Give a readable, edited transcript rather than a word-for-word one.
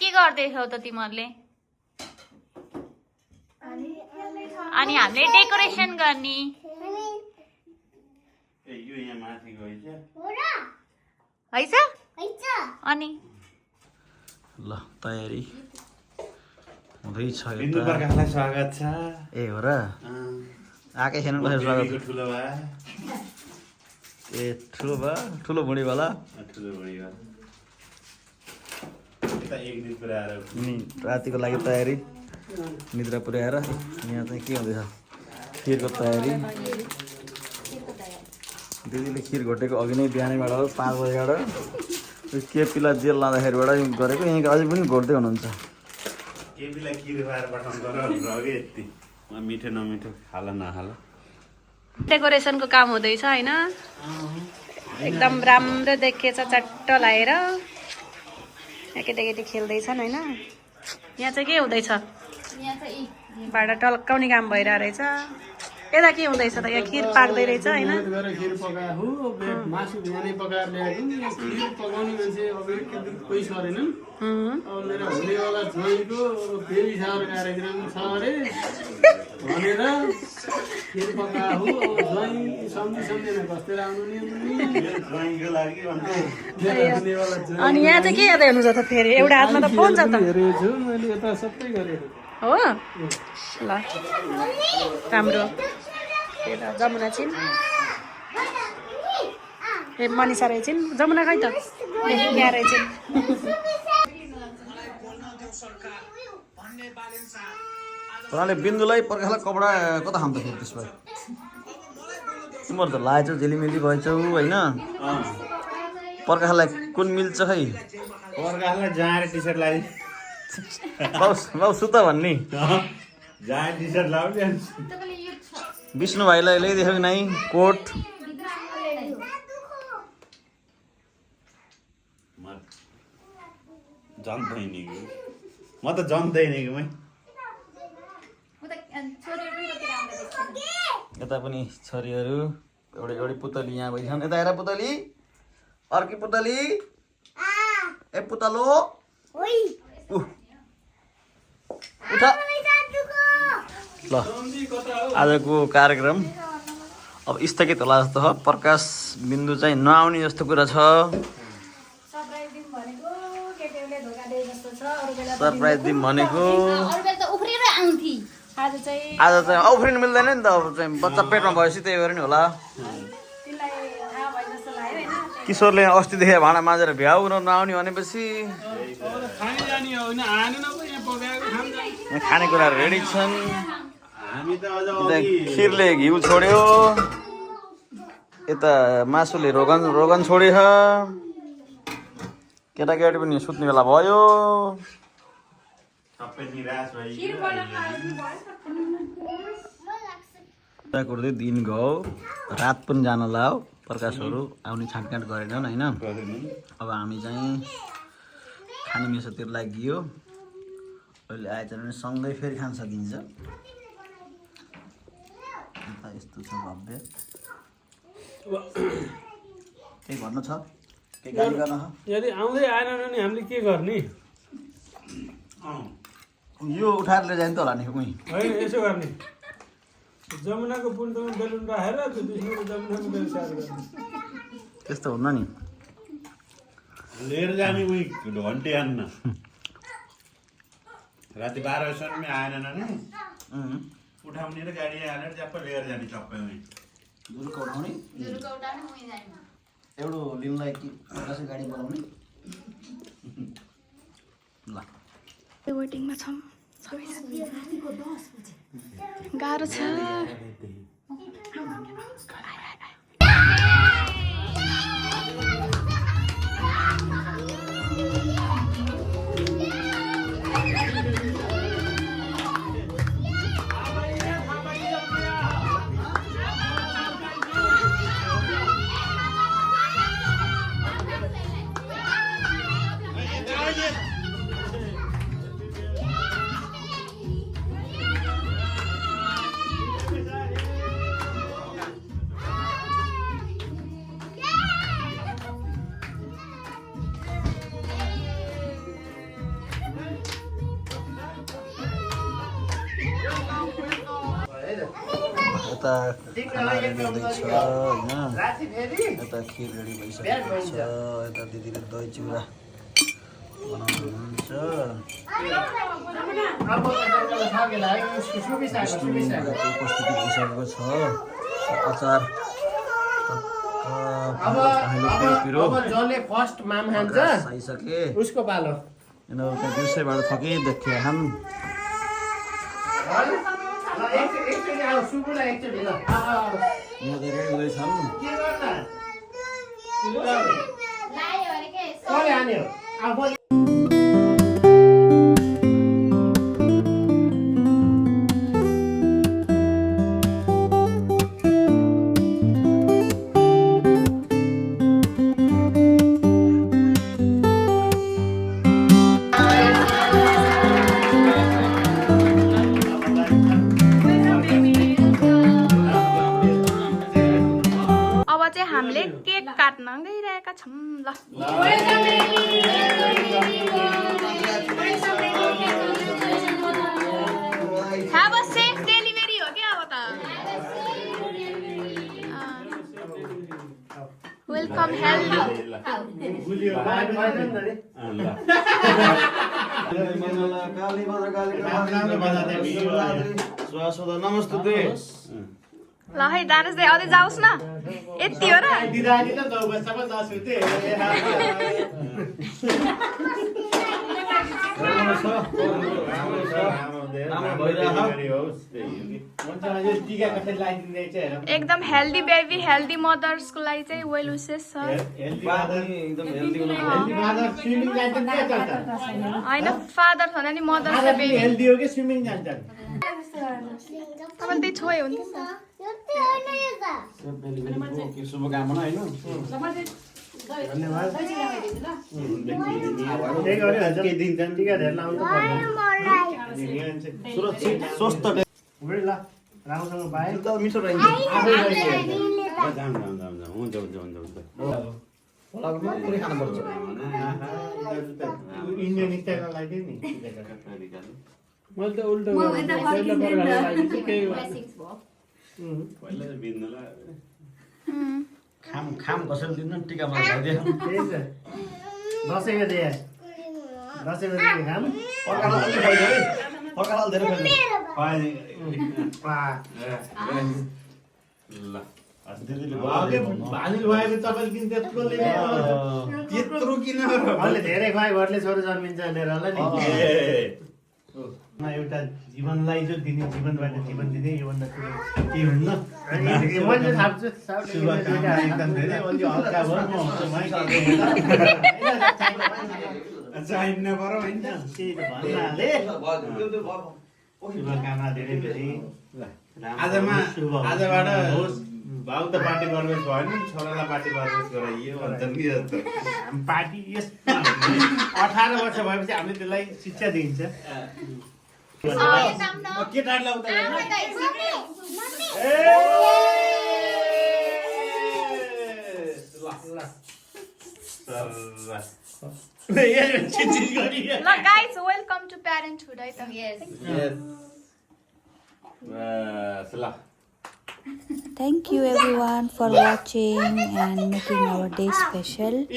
के गर्दैछौ त तिमीहरूले? अनि हामीले डेकोरेसन गर्ने हैछ। अनि ल तयारी हुँदैछ। स्वागत छ। ए हो र आएकै छैन कसरी स्वागत? ठुलो भा ए ठुलो भा ठुलो बुढीवाला अनि रातिको लागि तयारी निद्रा पुर्याएर यहाँ चाहिँ के हुँदैछ? खिरको तयारी। दिदीले खिर घोटेको अघि नै बिहानैबाट 5 बजेबाट केपीलाई जेल लाँदाखेरिबाट गरेको यहीँ अझै पनि घोट्दै हुनुहुन्छ। केपीलाई खिर खुवाएर पठाउनु मिठो नमिठो खाला नखाला। डेकोरेसनको काम हुँदैछ हैन? एकदम राम्रो देखिएछ चट्ट लाएर। यहाँ केटाकेटी खेल्दैछन् हैन? यहाँ चाहिँ के हुँदैछ? भाडा टल्काउने काम भइरहेको रहेछ। यता के हुँदैछ त? यहाँ खिर पाक्दै रहेछ हैन? खिर पकाएको मासु बिहानै पकाएर ल्याएको खिर पकाउने मान्छे अब कोही सरेनन्। अब मेरो हुनेवाला छोरीको बेबी सावर कार्यक्रम छ अरे भनेर खिर पकाएको अब ज्वाइँ सम्झिँदैन कस्तै आउनु नि अनि यहाँ चाहिँ के हेर्दै हुनुहुन्छ त फेरि? एउटा हातमा त फोन छ त। हेरेको छु मैले यता सबै गरेको हो ल राम्रो। जमुना छिन् ए मनिषा रहेछन्। जमुना खै त यहाँ रहेछन्। उनीहरूले बिन्दुलाई पर्खालाई कपडा कता खान्छ फेरि त्यसो भए? तिमीहरू त लाएछौ झिलिमिली भएछौ होइन? पर्खालाई कुन मिल्छ खै? पर्खालाई जाँड टी सर्ट लगाइ बाउ सुत भन्ने जाँड टी सर्ट लगाउने। विष्णु भाइलाई ल्याइदिएको कि नै कोट? म त जम्दैन कि मै। यता पनि छोरीहरू एउटै पुतली यहाँ भइछन्। यता हेर पुतली, अर्की पुतली, ए पुतलो उठ। ल आजको कार्यक्रम अब स्थगित होला जस्तो छ। प्रकाश बिन्दु चाहिँ नआउने जस्तो कुरा छ। सरप्राइज दिम भनेको आज चाहिँ उफ्रिनु मिल्दैन नि त। अब चाहिँ बच्चा पेटमा भएपछि त्यही भएर नि होला। किशोरले अस्तिदेखि भाँडा माजेर भ्याउ नआउने भनेपछि खानेकुराहरू रेडी छन्। खिरले घिउ छोड्यो, यता मासुले रोगन छोड्यो। केटाकेटी पनि सुत्ने बेला भयो। कुर्दै दिन गयो, रात पनि जान लाओ। प्रकाशहरू आउने छाँटकाँट गरेनन् होइन? अब हामी चाहिँ खाने मेसोतिर लागियो। अहिले आएछ भने सँगै फेरि खान सकिन्छ। यस्तो छ भव्य। केही भन्नु छ? केही गाली गर्न छ? यदि आउँदै आएन भने हामीले के गर्ने? यो उठाएर लिएर जाने त होला नि उहीँ होइन यसो गर्ने, जमुनाको पुलमा बेलुन राखेर त्यो विष्णुको जमुनाको बेल स्याहार गर्ने। त्यस्तो हुन्न नि। लिएर जाने उही घन्टी आन्न। राति 12 बजीसम्म आएन भने उठाउने र गाडी हालेर जप्प लिएर जाने चप्पै उही। जुलुको उठाउने एउटा लिनलाई कि कसै गाडी बोलाउने। ल वेटिङमा छौँ सबै। गाह्रो छ। यता खाना रेडी हुँदैछ होइन, यता खिर रेडी भइसकेको छ, यता दिदीले दही चिउरा बनाउनु हुनुहुन्छ, उपस्थिति भइसकेको छ, अचार पिरो फर्स्ट माम खान्छ आइसके, उसको पालो यिनीहरू त्यहाँ दिउँसैबाट थके देखे हम यहाँ रेडी हुँदैछन्। अब चाहिँ हामीले केक काट्न गइरहेका छौँ ल। Have a safe delivery हो क्या अब त? Welcome health. नमस्ते ल है दारस दाइ अझै जाओस् न, यति हो र? एकदम हेल्दी बेबी हेल्दी मदर्सको लागि चाहिँ वेल विसेस छ होइन, फादर छैन नि मदर छ बेबी। तपाईँले त्यही छोयो हुन्थ्यो नि शुभकामना होइन, सुरक्षित स्वस्थ मिठो रहन्छ। पुरै खानुपर्छ। मैले त उल्टो खाम कसैले दिनु टिका लगाइदियो दसैँको दिए खाम पकाल धेरै त्यत्रो किन धेरै खुवाइ घरले छोरो जन्मिन्छ भनेर होला नि। एउटा जीवनलाई जो दिने जीवनबाट जीवन दिने योभन्दा ठुलो के हुन्न। मैले थाप्छु एकदम धेरै अलि हल्का भयो म चाहिन्न परो होइन त्यही त भन्नाले शुभकामना धेरै धेरै आजबाट भाउ त पार्टी गर्नु भएन, छोरालाई पार्टी गर्नु गराइयो भन्छन् कि जस्तो। पार्टी यस 18 वर्ष भएपछि हामीले त्यसलाई शिक्षा दिन्छ। केटाहरूलाई उता ल गाइस वेलकम टु प्यारेन्टहुड है त। Thank you everyone for watching and making our day special.